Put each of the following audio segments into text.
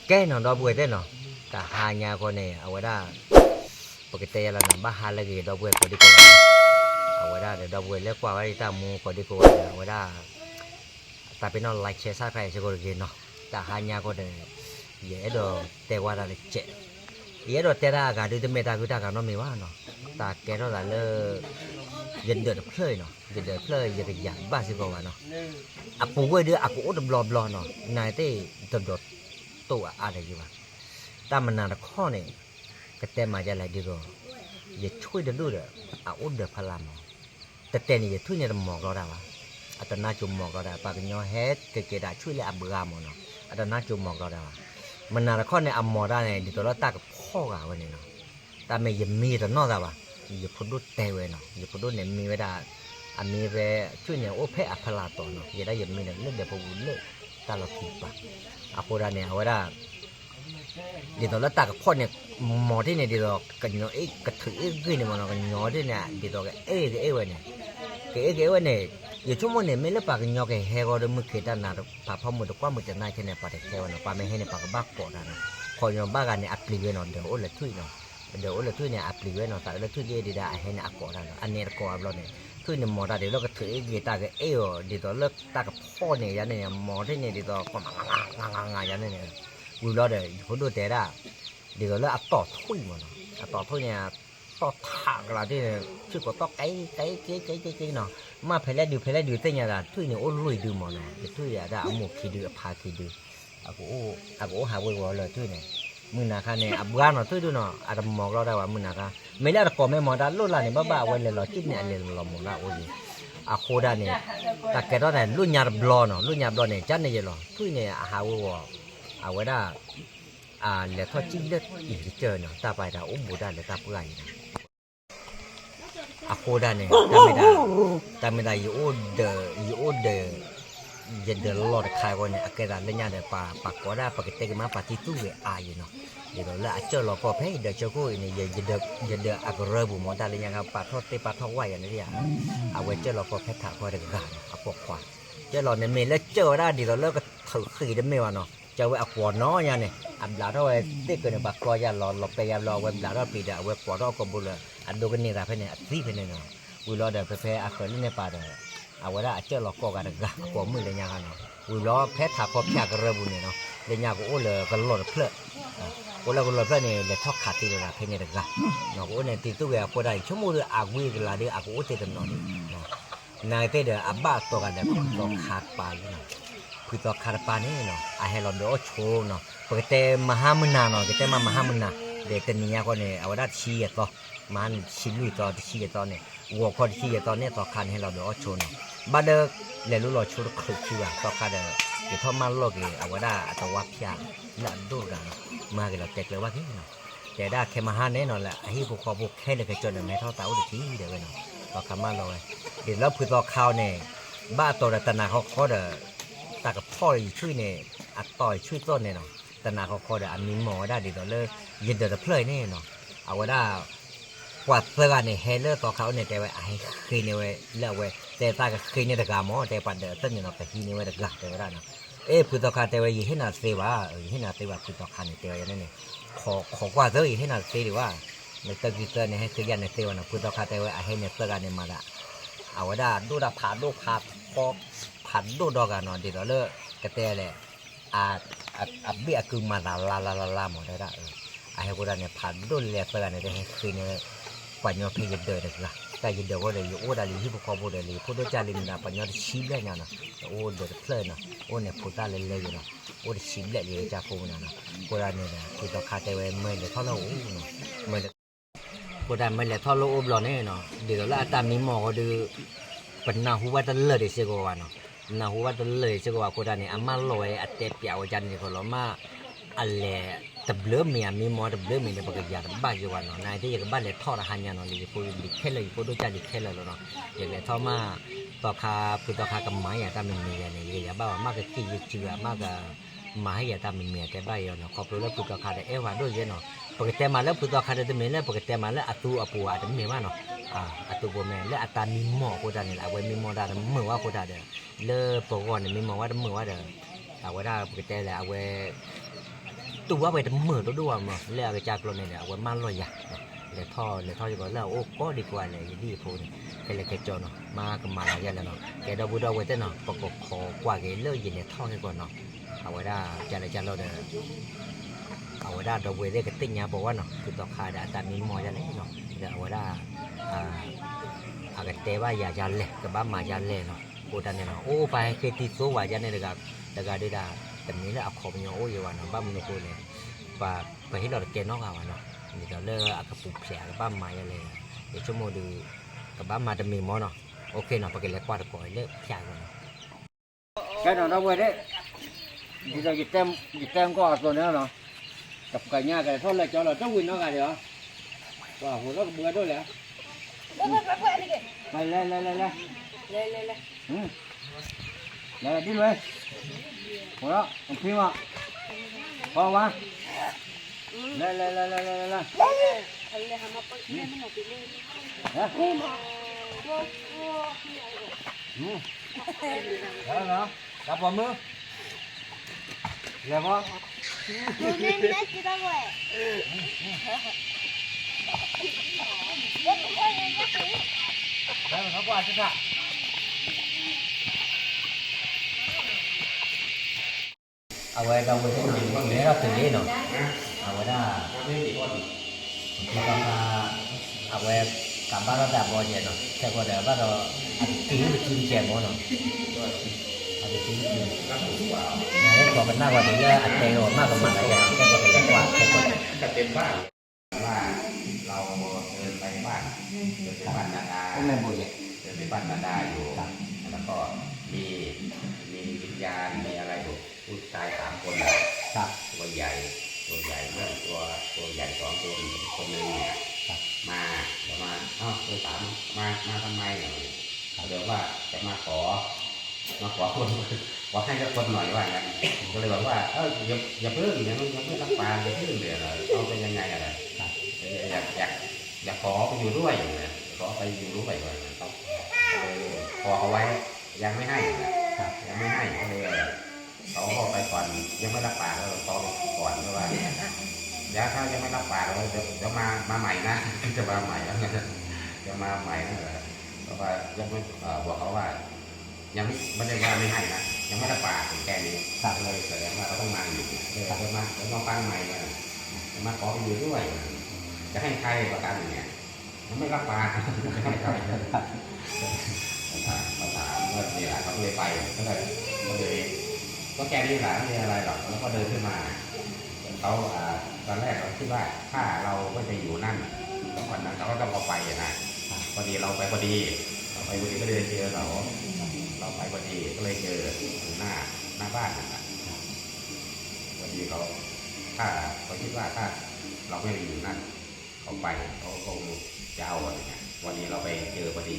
ကဲနီၤ ဒီပုၢ်ဝဲၢ်သ့ၣ်နီၤ, တဟါညါဃီန့ၣ် အဝဲဒၣ် ပကတဲယလီၤနီၤ ဘၣ်ဟါလၢအဂ့ၤ ဒီပုၢ်ဝဲၢ်ကိးဒံကိးဂၤ, အဝဲဒၣ်ဒီး ဒီပုၢ်ဝဲၢ်လၢကွၢ်ဝဲဒၣ်တၢ်မူကိးဒံကိးဂၤဒီး အဝဲဒၣ် တၢ်ပ့ၤနီၣ် like share subscribe စ့ၢ်ကီးတဂ့ၤနီၤ, တဟါညါဃီဒီး ယအဲၣ်ဒိးတဲဝဲဒၣ်တစဲး, ယအဲၣ်ဒိးတဲတၢ်အဂၤဒုးတမ့ၢ်တၢ်ဂုၢ်တၢ်ဂၤနီတမံၤဘၣ်နီၤ, တၢ်ကဲထီၣ်သးလၢ ယဒၢးတဖျၢၣ်အံၤနီၤ, ယဒၢးတဖျၢၣ်ယကယၤတဘၣ်စ့ၢ်ကီးဘၣ်နီၤ, အပူၤဝဲၢ်ဒုးအကအိၣ်တဘျီဘျီနီၤ, နတဒိးတိၢ်အါအါတယုၢ်ဘၣ်, တၢ်မနုၤတခီန့ၣ် ကတဲမၤဒ်လဲၣ်ဒ်သိး ယဆွံၣ်တဒူၣ်ဒီး အအိၣ်ဒၢးဖီလာ်မး, တတဲန့ၣ် ယထွံၣ်န့ၣ်တမီၤကျီတၢ်ဘၣ်, အတနါစိၤမီၤကျီတၢ်, ပှၤကညီဟဲက့ၤက့ၤတၢ်ဆွံၣ်လၢအဘှါမးနီၤ, အတနါစိၤမီၤကျီတၢ်ဘၣ်, မနုၤတခီန့ၣ် အမီၤတၢ်န့ၣ် ဒ်သိးလၢတၢ်ကဖီၣ်ဂၤဝဲန့ၣ်နီၤ, တၢ်မ့ၢ်ယမံတနီၣ်သးဘၣ်, ယဖိဒိၣ်တဲဝဲနီၤ, ယဖိဒိၣ်န့ၣ်မံဝဲဒၣ်, အမံဝဲ ဆွံၣ်န့ၣ်အိၣ်ဖဲအဖီလာ်တီၤနီၤ, ယဲဒၣ်ယမံန့ၣ်လၢဒၢးဖိပူၤလၢ တၢ်လီၢ်ခံကပၤ, အဃိဒၣ်န့ၣ် အဝဲဒၣ် ဒ်သိးလၢတၢ်ကဖီၣ်န့ၣ်, မီၤထံၣ်န့ၣ် ဒ်သိးကညီအ့ၣ်ကထုးအ့ၣ်ဂ့ၢ်န့ၣ်မးနီၤ, ကညီထံၣ်န့ၣ် ဒ်သိးကအဲၣ်ကအဲၣ်ဝဲန့ၣ်, ကအဲၣ်ကအဲၣ်ဝဲန့ၣ်, ယဆိကမိၣ်န့ၣ် မ့ၢ်လၢပှၤကညီကဟဲဃီဒီး မုၢ်ခ့တၢ်နၤ ပာ်ဖီၣ်မုၢ်တကွၢ်မုၢ်တနၢ်ခဲန့ၣ် ပှၤတဟဲဝဲနီၤ, ပှၤမ့ၢ်ဟဲန့ၣ် ပှၤကဘၣ်ကိးတၢ်နီၤ, ခီညီဘၣ်ဂၤန့ၣ် အပျံၤဝဲနီၤ, ဒၢးအိၣ်လၢထွံၣ်နီၤ, ဒၢးအိၣ်လၢထွံၣ်န့ၣ် အပျံၤဝဲနီၤ, သးလၢထွံၣ်ဒ်ဒ်ဒၣ် အဟဲန့ၣ်အကိးတၢ်နီၤ, အန့ၣ်တကိးအဘျီန့ၣ်, ထွံၣ်န့ၣ်မီၤတၢ်ဒ်လၢကထုးအ့ၣ်ဂ့ၤတၢ်ကအဲၣ်အီၤ, ဒ်သိးလၢတၢ်ကဖီၣ်န့ၣ် ယၤန့ၣ် မီၤထံၣ်န့ၣ် ဒ်သိး ကီးမး ငါ ငါ ယၤန့ၣ်န့ၣ်, ဝံၤဘျီဒီး ယဖိဒိၣ်တဲဒၣ်, ဒ်သိးလၢအတီၢ်ထွံၣ်မးနီၤ, အတီၢ်ထွံၣ်န့ၣ် တီၢ်ထးကလၤတ့ၢ်န့ၣ် ထွံၣ်ကိးတီၢ်ကဲကဲကဲကဲကဲနီၤ, မ့ၢ်ဖဲလဲၣ်ဒုး ဖဲလဲၣ်ဒုးသ့ၣ်ညါသး ထွံၣ်န့ၣ်အိၣ်လွံၢ်ဒုမးနီၤ, ယထွံၣ်ယၤဒၣ်အမိၢ်ခံဒု အဖါခံဒု, အကအိၣ်ဟးဝ့ၤဝီၤလၢထွံၣ်န့ၣ်, မုၢ်နၤခါန့ၣ် အဘှါနီၤထွံၣ်ဒုနီၤ, အတမီၤကျီတၢ်ဘၣ်မုၢ်နၤခါ, မ့ၢ်လၢအတကိးမ့ၢ်မီၤတၢ်လိၣ်လၢ်န့ၣ် ဘၣ်ဘၣ်အဝဲလဲၤလီၤကံၣ်န့ၣ် အလဲၤလီၤမီၤတၢ်အိၣ်လံ, အဃိဒၣ်န့ၣ်, တၢ်ကဲထီၣ်န့ၣ် လၢညါတဘျီနီၤ, လၢညါဘျီန့ၣ် ကန့ၣ်ယလီၤ, ထွံၣ်န့ၣ် အဟးဝ့ၤဝီၤ, အဝဲဒၣ် အလဲၤထီၣ်ကံၣ်လၢအံၤတကၢၢ်နီၤ, တၢ်ပာ်တၢ်အိၣ်ဘူးတၢ်လၢတၢ်ပှၢ်အံၤနီၤ, အဃိဒၣ်န့ၣ်, တၢ်မ့ၢ်ဒၣ်, တၢ်မ့ၢ်ဒၣ် ယအိၣ်ဒၢး, ယအိၣ်ဒၢး, ယဒၢးလီၢ်တခါအဂီၢ်န့ၣ် အကဲသးလၢညါဒီး ပှၤကိးဒၣ် ပကတဲက့ၤမး ပှၤတံၤသူၣ်ဂ့ၤအါယံၤနီၤ, ဒ်သိးလၢအကၢၢ်လီၤကီၢ်ဖဲယဒၢးဆၢခိၣ်အံၤန့ၣ် ယဒၢးအကရၢပူၤမ့ၢ်တၢ်လၢညါခါ ပာ်ထီၣ်သ့ပာ်ထီၣ်ဝၣ်ယၤန့ၣ်, အဝဲကၢၢ်လီၤကီၢ်ဖဲထးခီတဂၤနီၤ, အပိာ်ခွါ, ကၢၢ်လီၤန့ၣ်မ့ၢ်လၢကၢၢ်ဝဲဒၣ်ဒ်သိးလၢကထုးဃ့တမ့ၢ်ဘၣ်နီၤ, ကၢၢ်ဝဲအကွီၤနီၤညါန့ၣ် အဘျးထီၣ်ဝဲသ့ၣ်ကၢၢ်န့ၣ် ပှၤကျီယၤလီၤ လီၤပဲယၤဘျီ အဝဲဘျးထီၣ်ပံၤဒီး အဝဲကွီၤထီၣ်အကိာ်ဘိလၢ အဒိကန့ၢ်သးဖဲန့ၣ် အသံဖဲန့ၣ်နီၤ, ဝံၤလီၤဒီး ဖဲဖဲအဃၢၤလၢန့ၣ်ပာ်ဒီး အဝဲဒၣ်အကၢၢ်လီၤကီၢ်ဂၤတဂၤ အပိာ်မုၣ်လၢညါဂၤနီၤ, ဝံၤလီၤဖဲထးခီဖၠၣ်ကရၢပူၤန့ၣ်နီၤ လၢညါကအိၣ်လၢကလီၢ်တဖျၢၣ်, အိၣ်လၢကလီၢ်တဖျၢၣ်န့ၣ် လဲၤထီၣ်ခးသံလီၤသးဖဲန့ၣ်တဂၤ, ကအိၣ်န့ၣ်တံၤသူၣ်ဝဲအဃိဒၣ်အံၤ ဆိကမိၣ်ဒီးအဝံအကလၤဒီး အကအိၣ်သ့တနီၤန့ၣ် နာ်သ့ၣ်ဒီး အဘၣ်အတီၤဂၤဒီးဖုသီခါတပၤလံနီၤ, ဖုသီခါတပၤန့ၣ်နီၤ အဟဲလီၤဒၢးအီၣ်ဆိနီၤ, ပကတဲမဟါမုၢ်နၤနီၤ ကတဲမးမဟါမုၢ်နၤ, ဒီးတနံၤညါဃီန့ၣ် အဝဲဒၣ်တဆံယဲၢ်သီ, မဟါတဆံလွံၢ်သီ တဆံယဲၢ်သီန့ၣ်, ဂီၤခီတဆံယဲၢ်သီန့ၣ် သီခါန့ၣ်ဟဲလီၤဒၢးအီၣ်ဆိနီၤ, ဘၣ်ဒီး လဲၤလိလီၤဆိတချုးခံဘၣ် သီခါဒီး ယထီၣ်မၢလီၢ်က့ၤ အဝဲဒၣ်အတဝါဖၠၣ်လၢအဒိၣ်တဂၤနီၤ, မၤက့ၤလီၤတဲကျၢၤဘၣ်က့ၤနီၤ တဲဒၣ်ခဲမဟါန့ၣ်နီၤ လၢအဟံၣ်ဖိဃီဖိခဲလၢာ်ခဲဆ့ဒီး မဲထီၣ်သးအိၣ်တထံၣ်ဒီးဝဲနီၤ, သီခါမၢလီၤဝဲ, ဒ်သိးလၢဖုသီခါအီၤန့ၣ်, ဘၣ်အတီၤဒီးတနၤဃီဃီဒီး, တၢ်ကဖီၣ်ယဆွံၣ်န့ၣ်, အတီၤယဆွံၣ်သီၣ်န့ၣ်နီၤ, တနၤဃီဃီဒီး အမံမီၢ်ဝဲဒၣ်ဒ်သိးလၢ, ယဒၢးတဖျၢၣ်အံၤန့ၣ်နီၤ, အဝဲဒၣ် ပှၤသၢဂၤန့ၣ် ဟဲလၢသီခါအိၣ်န့ၣ် တဲဝဲ အဟဲဃ့န့ၢ်ဝဲလၢအဝဲ, တဲသးကဃ့န့ၢ်တဂၤမၢ် တဲပှၤဒၢးသၢန့ၣ်နီၤ ကဟံးန့ၢ်ဝဲတဂၤ တဲဝဲဒၣ်နီၤ, အ့ ဖုသီခါတဲဝဲ ယဟ့ၣ်နၤသ့ဘၣ်, ယဟ့ၣ်နၤသ့ဘၣ် ဖုသီခါန့ၣ် တဲဝဲန့ၣ်န့ၣ်, ခိးကွၢ်သၢ ယဟ့ၣ်နၤသ့ဒံးဘၣ်, နတၢ်ကံၢ်သၢန့ၣ် ဟဲဃ့ယၤန့ၣ်သ့ဝဲနီၤ ဖုသီခါတဲဝဲ အဟဲန့ၢ်သၢဂၤန့ၣ်မၤသး, အဝဲဒၣ်ဒိၣ်တၢ်ဖးဒိၣ်ဖးဖီ, ဖးဒိၣ်ဒီဂၤနီၤ ဒ်သိးလၢ, ကတဲလဲၣ် အဘ့ၣ်အကုမၤသးလါလါလါလါမၢ်တဲဒၣ်, အဟဲဃိဒၣ်န့ၣ် ဖးဒိၣ်လဲၤသၢဂၤန့ၣ် တဟဲဃ့န့ၢ်, ပှၤညီဖဲယဒၢးတဂၤ, တၢ်ယဒၢးဃီဒီး ယအိၣ်ဒၣ်လၢယဟံၣ်ဖိဃီဖိဒီး လၢယဖိဒိၣ်ကၢ်လံမုၢ်ဒီးပှၤညီတဆံဘျဲၣ်ညါနီၤ, အိၣ်ဒၢးတဖျၢၣ်နီၤ, အိၣ်န့ၣ်ဖိသၣ်လဲၤလဲၤယၤနီၤ, အိၣ်တဆံဘျဲၣ်လၢယကစၢ်ဖိမနၤနီၤ, ဃိဒၣ်န့ၣ်ဒီး ဖုသီခါတဲဝဲ မၢလဲၤထီၣ်လၢအအိၣ်နီၤ, မၢလဲၤ ဃိဒၣ်မၢလဲၤထီၣ်လၢအအိၣ်ဘျီန့ၣ်နီၤ ဒ်သိးလၢအတၢ်မံမီၢ်ဃီဒီး, ပနၢ်ဟူဘၣ်တလၢာ်ဒံးစ့ၢ်ကီးဘၣ်နီၤ, ပနၢ်ဟူဘၣ်တလၢာ်ဒံးစ့ၢ်ကီးဘၣ်အဃိဒၣ်န့ၣ် အမၢလီၤဝဲအတဲပၠးဝဲဒ်န့ၣ်တခီလီၤမး, အလဲၤတဘျၢမ့ၢ်အမံမီၢ်တဘျၢမ့ၢ်ဒီး ပကယၤတဘၣ်ယံၤဘၣ်နီၤ နာ်သက့ ယကဘၣ်လဲၤထီၣ်တဟါညါနီၤ လၢယဖိလံၤခဲလၢာ် ယဖိဒိၣ်ကၢ်လံၤခဲလၢာ်လီၤနီၤ, ယကလဲၤထီၣ်မး, သီခါ ဖုသီခါကမၤယၤတၢ်မံၤမံၤယၤန့ၣ် ယကယၤဘၣ်ဘၣ် မ့ၢ်ကက့ၤယစုၤဧါ မ့ၢ်က မၤဟ့ၣ်ယၤတၢ်မံၤမံၤ အတဲဘၣ်ယၤနီၤ ခီဖျိလၢဖုသီခါဒီး အဲၣ်ဝဲဒိၣ်ယဲနီၤ, ပကတဲမးလၢဖုသီခါဒီးတမ့ၢ်လၢ ပကတဲမးလၢအသူအပူၤဧါ တမ့ၢ်ဘၣ်နီၤ, အသူပူၤမ့ၢ် လၢအတၢ်မံမီၢ်အဃိတၢ်န့ၣ် အဝဲမံမီၢ်တၢ်တမုာ်ဝဲအဃိတၢ်ဒီး, လၢပဂီၢ်န့ၣ် မံမီၢ်ဝဲတမုာ်ဝဲဒီး, အဝဲဒၣ်ပကတဲလဲၣ် အဝဲ တူၢ်ဘၣ်ဝဲတမုာ်ဒိၣ်ဒိၣ်ဘၣ်မး လၢအကစၢ်ကျိန့ၣ်ဒီး အဝဲမၢလီၤယၤ, လဲၤထီၣ်လဲၤထီၣ်ယကီးလၢအအိၣ်ကိးဒံကိးဂၤလဲၣ် ယဒ်အဖိန့ၣ် ခဲလၢာ်ခဲဆ့နီၤ မၤကမၤလီၤယၤလဲၣ်နီၤ ကဲဒီပုၢ်ဒီဝဲၢ်သ့ၣ်နီၤ ပကခိးကွၢ်က့ၤလၢယလဲၤထီၣ်က့ၤကီးနီၤ အဝဲဒၣ်ကလဲၤကလီဒီး အဝဲဒၣ်ဒီပုၢ်ဝဲၢ်သ့ၣ်ကသ့ၣ်ညါပဝဲနီၤ တုၤသီခါဒီးအတၢ်မံမီၢ်ယၤလဲၣ်နီၤ ဒီးအဝဲဒၣ် အကတဲဘၣ်ယၤယၤလဲၣ် ကဘၣ်မၤယၤလဲၣ်နီၤ အဃိတၢ်န့ၣ်နီၤ အိၣ်ပှၤဟဲဃ့တံၤသိဝဲယၤန့ၣ်တဂၤ တဂၤဒီး တမ့ၢ်လၢအခီပညီအိၣ်ယၤဘၣ်နီၤ ဘၣ်မနုၤအဃိန့ၣ် ပှၤပဟ့ၣ်လီၤတကဲနီတဂၤဘၣ်နီၤ ဒ်သိးလၢအကပူၤဖျဲးအကဘၣ်မၤယၤလဲၣ် ယဆိကမိၣ်ဒီး ကဘၣ်မၤတမံၤမီၢ်နီၤ OK နီၤ ပကလဲၤကွၢ်တကိးလၢဖၠးကီးနီၤ ကဲနီၤ ဒီပုၢ်ဝဲၢ်သ့ၣ် ဒ်သိးယတဲကီၢ်အသိးန့ၣ်လီၤနီၤ တကညါကလဲၤထီၣ်လဲၤကၠီလီၤ တဝံၤနီတဂၤဒံးဧါ ပှၤဟိးထီၣ်ကဘုးဒိၣ်လဲၣ် လဲၤ လဲၤ လဲၤ လဲၤ လဲၤ လဲၤ ဒ်လဲၣ် ဟိးထီၣ် ဖံမး ဖီဝါ လဲၤ လဲၤ လဲၤ လဲၤ လဲၤ လဲၤ လဲၤ တၢ်ပိာ်မုၣ် လဲၤဖီ လဲၤဖီကွၢ်စ့ၢ်ကီး အဝဲဒီပုၢ်ဝဲၢ်သ့ၣ်နီၤ လဲၤထီၣ်တုၤလံနီၤ အဝဲဒၣ် ဒ်သိးခါ အဝဲကဘၣ်ထီၣ်တၢ်ဘီယဲနီၤ ခဲကိာ်ဒီးဘၣ်ဒီး အက့ၤအိၣ်တစုတကဲးမီၢ်နီၤ အတစုတစု နဟဲကိးကနၣ်ဝဲတုၤလၢအတဲအီၤမးကမၤသးယဲနီၤ ခဲကိာ်ကလဲၤကွၢ်ခဲကိာ် ว่าเราเดินไปบ้านเดินไปบ้านนาดาเดินไปบ้านนาดาอยู่แล้วก็มีมีวิญญาณมีอะไรอยู่ผู้ชายสามคนน่ะครับตัวใหญ่ตัวใหญ่นั่นตัวตัวใหญ่สองคนคนหนึ่งเนี่ยครับมาแล้วมาเอ้าตัวสามมามาทำไมเนี่ยเขาเรียกว่าจะมาขอ มาขอคนขอให้สักคนหน่อยว่างั้นก็เลยบอกว่าเอออย่าอย่าเพิ่งยังยังไม่รับปากอย่าเพิ่งเลยเหรอเอาไปยังไงอะไรอยากอยากอยากขอไปอยู่ด้วยนะขอไปอยู่ด้วยว่างั้นเขาเออขอเอาไว้ยังไม่ให้นะยังไม่ให้ก็เลยเขาก็ไปก่อนยังไม่รับปากก็ขอไปก่อนก็ว่าอย่างนั้นนะเดี๋ยวถ้ายังไม่รับปากเราเดี๋ยวเดี๋ยวมามาใหม่นะจะมาใหม่แล้วนะจะมาใหม่นะเพราะว่ายังไม่เอ่อบอกเขาว่า ยังไม่ได้ว่าไม่ให้นะยังไม่รับปากถึงแค่นี้ครับเลยแสดงว่าเขาต้องมาอยู่เนี่ยเลยครับเดี๋ยวมาเดี๋ยวมาฟังใหม่นะจะมาขอไปอยู่ด้วยนะจะให้ใครประกันเนี่ยยังไม่รับปากจะให้ใครมาถามมาถามก็นี่แหละเขาก็เลยไปก็เลยก็เลยก็แค่นี้แหละไม่มีอะไรหรอกแล้วก็เดินขึ้นมาเขาอ่าตอนแรกเราคิดว่าถ้าเราไม่ไปอยู่นั่นตอนนั้นเขาก็ต้องเอาไปนะพอดีเราไปพอดีเราไปพอดีก็เลยเจอเขาเราไปพอดีก็เลยเจอหน้าหน้าบ้านนั่นแหละพอดีเขาถ้าเขาคิดว่าถ้าเราไม่ไปอยู่นั่นเขาไปเขาก็คงจะเอาอะไรเงี้ยพอดีเราไปเจอพอดี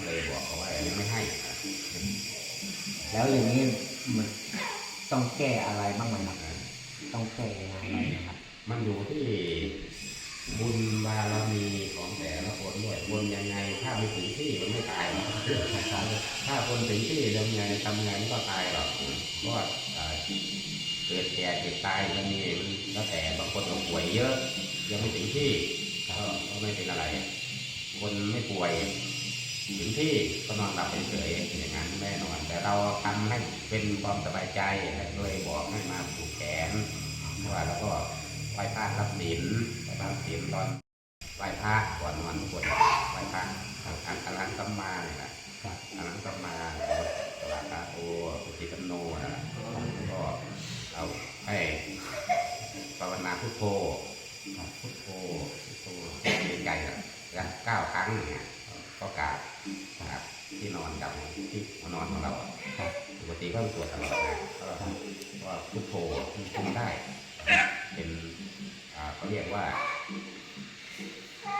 เลยบอกเขาว่ายังไม่ให้ แล้วอย่างนี้มันต้องแก้อะไรบ้างไหมครับต้องแก้ยังไงบ้างไหมครับมันอยู่ที่บุญบารมีของแต่ละคนด้วยคนยังไงถ้าไม่ถึงที่มันไม่ตายถ้าคนถึงที่ยังไงทำไงมันก็ตายหรอกเพราะว่าเกิดแก่เจ็บตายมันมีมันแล้วแต่บางคนก็ป่วยเยอะยังไม่ถึงที่ก็ก็ไม่เป็นอะไรคนไม่ป่วยถึงที่ก็นอนหลับเฉยๆอย่างนั้นแน่นอนแต่เราทำให้เป็นความสบายใจก็เลยบอกให้มาผูกแขนเพราะว่าเราก็ไหว้พระรับศีลไหว้พระรับศีลตอนไหว้พระก่อนนอนทุกคนไหว้พระอันอันอันหลังสัมมาเนี่ยแหละอันหลังสัมมาสวากขาโตสุปฏิปันโนนะแล้วก็เอาให้ภาวนาพุทโธพุทโธพุทโธในใจนะเก้าครั้งเนี่ยก็กราบกราบที่นอนกับที่หัวนอนของเราอะปกติก็สวดตลอดนะก็ว่าพุทโธมันได้เป็นอ่าเขาเรียกว่า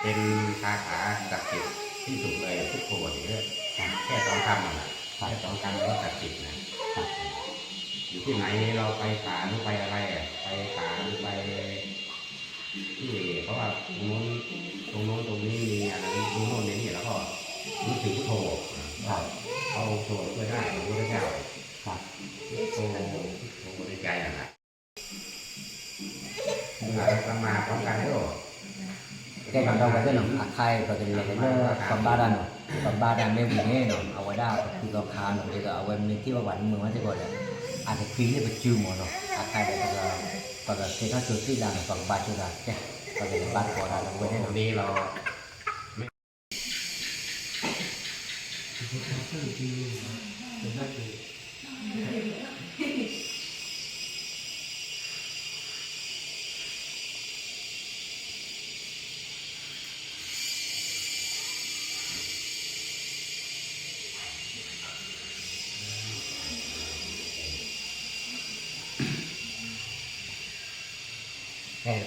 เป็นคาถาศักดิ์สิทธิ์ที่สุดเลยพุทโธเนี่ยแค่สองคำนะแค่สองคำก็ศักดิ์สิทธิ์นะอยู่ที่ไหนเราไปศาลไปอะไรอะไปศาลไปที่เพราะว่าตรงนู้นตรงนู้นตรงนี้มีอะไรรู้โน่นในนี่แล้วก็นึกถึงพุทโธเขาทรงช่วยได้พระพุทธเจ้าพุทโธพุทโธในใจนั่นแหละ ကဲနီၤ ဒီပုၢ်ဝဲၢ်သ့ၣ်နီၤ အခါအံၤ ပကလဲၤလၢပဘါတၢ်နီၤ, ပဘါတၢ်မ့ၢ်ဝံၤန့ၣ်နီၤ အဝဲဒၣ်ပဖုသီခါနီၤ ဒ်သိးအဝဲမ့ၢ်ထံၣ်ဝဲပှၤတမုာ်ဝဲစ့ၢ်ကီးဒီး အကသံလၢပစုမၢ်နီၤ, အခါအံၤဒီး ပကက့ၤထီၣ်ကၠိသံၣ်လၢနီၤ ပကဘါကၠိသး ကဲ ပကလဲၤဘါသကိးတၢ်ဒီပုၢ်ဝဲၢ်သ့ၣ်နီၤ. အဲ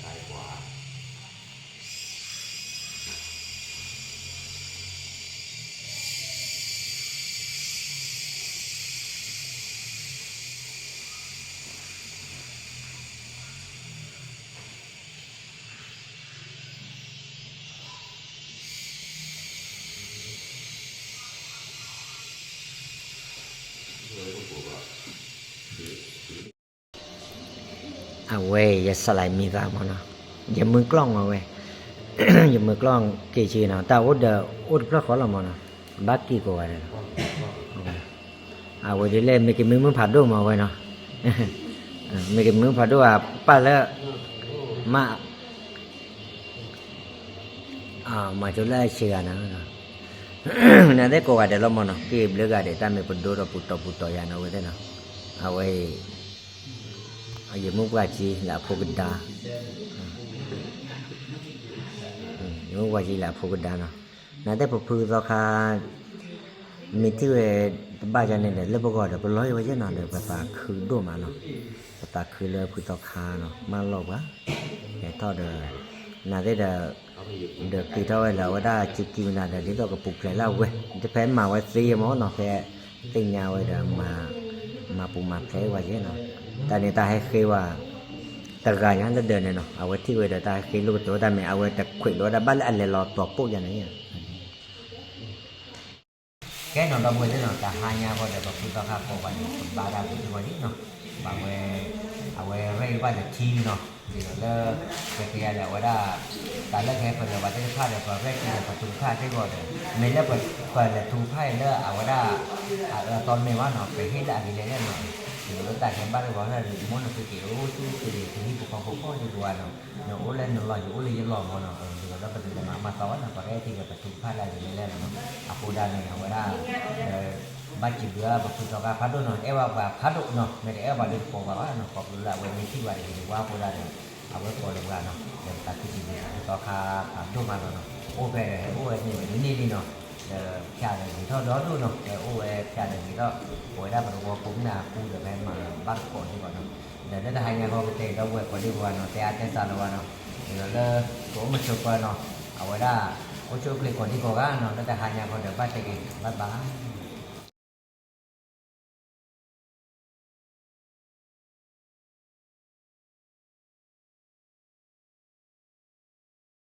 ဘါယွၤလီၤ. အဝဲ ယစးလၢမံသးမၢ်နီၤ, ယမုၢ်ကျီၢ်မၢ်ဝဲ, ယမုၢ်ကျီၢ်က့ၤက့ၤနီၤ, တၢ်အိၣ်ဒီး အိၣ်တဖျၢၣ်ဃီလီၤမၢ်နီၤ, ဘၣ်က့ၤကိးဂၤဒဲးလီၤ. အဝဲဒ်လဲၣ် မ့ၢ်ကမံမုၢ်ဖးဒိၣ်မၢ်ဝဲနီၤ, မ့ၢ်ကမံမုၢ်ဖးဒိၣ်အပၢ်လၢ မး မၤကၠိလၢအဆံးဂၤနီၤ, နသ့ၣ်ကိးဂၤဒဲးလီၤမၢ်နီၤ, က့ၤဘျုးဂၤဒဲး တၢ်မ့ၢ်ပဒိဒီးပူၤတီၤပူၤတီၤယၤနီၤဝဲသ့ၣ်နီၤ, အဝဲအံၤ ယမုၢ်ပှၢ်ကံလၢအဖိကဒါ, ယမုၢ်ပှၢ်ကံလၢအဖိကဒါနီၤ, နသ့ၣ်ပဖုသီခါ မ့ၢ်ထံၣ်ဝဲ ပဘၣ်ယၤန့ၣ်ဒီး လၢပဂီၢ်ဒီး ပလီၤဝဲယဲနီၤဒီး ပသးခုဒိၣ်မးနီၤ, ပသးခုလၢဖုသီခါနီၤ မၢလီၤပှၤ, ကဲထီၣ်ဒီး နသ့ၣ်ဒီး ဒီးက့ၤထီၣ်ဝဲလၢအဝဲဒၣ်စုကံမနၤဒီး ဒ်သိးကပူၤဖျဲးလၢအဝဲ တဖဲမၤဝဲသ့မၢ်နီၤ ဖဲသ့ၣ်ညါဝဲဒီး မၤပူၤမၤဖျဲးဝဲယဲနီၤ, တၢ်န့ၣ်တၢ်ဟဲဃ့ဝဲ တဂၤညါလၢဒၢးန့ၣ်နီၤ အဝဲထံၣ်ဝဲဒီးတၢ်ဟဲဃ့လိာ်ကတိၤတၢ်မ့ၢ် အဝဲတခွဲးလိာ်ဝဲဒၣ်ဘၣ်လၢအလဲၤလီၤတီၤပိာ်ယၤန့ၣ် ကဲနီၤ ဒီပုၢ်ဝဲၢ်သ့ၣ်နီၤ တဟါညါဃီဒီး ပဖုသီခါကိးပှၤန့ၣ် ပဘါတၢ်ပူၤစ့ၢ်ကီးလံနီၤ, ပဝဲ အဝဲရဲၣ်ဘၣ်လၢထံလံနီၤ, ဒ်သိးလၢ ကကဲယၤဒီးအဝဲဒၣ် တၢ်လၢကဟဲပၢၢ်လၢပှၤသ့ၣ်တဖၣ်ဒီး ပရဲၣ်ထံဒီးပသူကဖၣ်စ့ၢ်ကီးဒီး မ့ၢ်လၢပပၢၢ်လၢသူကဖၣ်အံၤလၢအဝဲဒၣ် အအၢအသီတမ့ၢ်ဘၣ်နီၤ ပဟ့ၣ်လၢအဂ့ၤလဲၣ်လဲၣ်နီၤ, ဒ်သိးလၢတၢ်ကဲဘၣ်လၢပှၤဟဲဒီး မိၢ်နသုက့ၤအိၣ်ဆူၣ်ချ့ ကဟံၣ်ဖိဃီဖိကိးဒံကိးဂၤနီၤ နအိၣ်လၢနလီၢ် ယအိၣ်လၢယလီၢ်မၢ်နီၤ, ဒ်သိးလၢပတလဲၤမၤဘၣ်သီဘၣ်နီၤ ပရဲၣ်ထံဒီးပသူကဖၣ်လၢအဂ့ၤလဲၣ်လဲၣ်နီၤ, အဃိဒၣ်န့ၣ် အဝဲဒၣ် ဘၣ်စံးဘျုးပဖုသီခါဖးဒိၣ်နီၤ, အဲၣ်ဘၣ်ပှၤဖးဒိၣ်နီၤ, မ့ၢ်တအဲၣ်ဘၣ်ဒီးတကိးဘၣ်ဘၣ်နီၤ, ခီဖျိလၢအဝဲမ့ၢ်ထံၣ်ဘၣ်တဂ့ၤတဝါအဃိဒၣ်ဒီး အဝဲကိးလၢပှၤနီၤ, ဒီးပသးခုဒိၣ်မး ပဖုသီခါဖးဒိၣ်မးလီၤနီၤ, အိၣ်ဖဲဒီးဟဲအိၣ်ဝဲန့ၣ်ဝဲန့ၣ်လံနီၤ, ဒီးဖၠးဒီးဂ့ၤထီၣ်ဒီဒိၣ်နီၤ, ဟဲအိၣ်ဝဲဖၠးဒီးဂ့ၤထီၣ်, ပဝဲဒၣ်ပတဝီကိးမုၢ်နၤအပူၤဒီး ပဟဲမၤဘၣ်သကိးစ့ၢ်ကီးနီၤ, ဒီးလၢတဟါညါဃီကတဲဒီပုၢ်ဝဲၢ်ကိးဒံကိးဂၤနီၤ, တဲအါတဲစှၤလၢၤဝဲနီၤ, ဒ်သိးလၢ ကအိၣ်မုာ်ဆိးပၢၤနီၤ, အဝဲဒၣ် အိၣ်ဆူၣ်အိၣ်ချ့ကိးဒံကိးဂၤနီၤ, လၢတဟါညါဃီဒီး ဘၣ်တဲက့ၤ bye bye.